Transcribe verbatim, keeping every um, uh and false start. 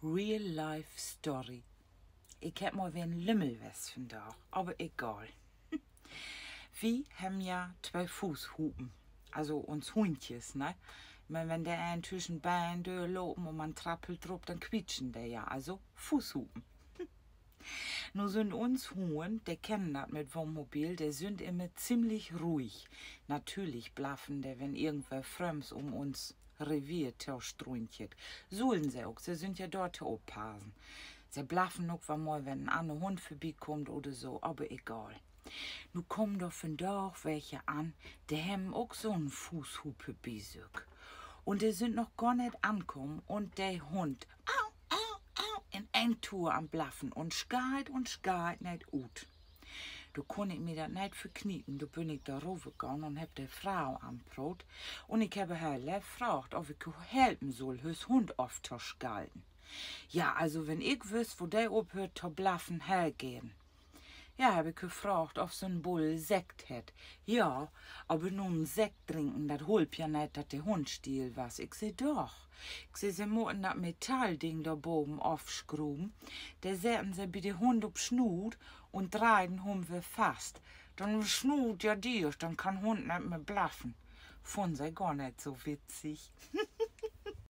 Real life story. Ik hebb mal weer en Lümmel west vandaag, aver egal. Wi hebben ja twee Fußhupen, also uns Hundjes, ne? Man wenn de een tüschen Been dörlopen un man trappelt drup, denn quietschen de ja, also Fußhupen. Nu sünd uns Hunn, de kennen dat mit Wohnmobil, de sünd immer ziemlich ruhig. Natürlich blaffen de, wenn irgendwer Frömms um uns Revier to struntjet. Sullen se ok, se sünd ja dor to oppassen. Se blaffen ok wall mal, wenn en anner Hund vörbikummt oder so, aver egal. Nu kamen dor vandaag welke an, de hebben ok so'n Fußhupe bi sük. Un de sünd noch gor neet ankamen un de Hund, au, au, au, in een Tour an blaffen un scheidt un scheidt neet ut. Do kunn ik mi dat neet verkniepen, do bün ik dor röver gahn un hebb de Fro anproot. Un ik hebb hör leev fraagt, of ik hör helpen sull, hör Hund oftoschalten. Ja, also, wenn ik wüss, wo de ophöört to blaffen, heel geern. Ja, hebb ik hör fraagt, of se en Bull Sekt hett. Ja, aver nu en Sekt drinken, dat hulp ja neet, dat de Hund still was. Ik segg: Doch. Ik segg: Se mutten dat Metallding dor boven ofschruven. De setten se bi de Hund up Snuut un dreihen hum weer fast. Denn snuut ja dicht, denn kann Hund neet mehr blaffen. Funn se gor neet so witzig.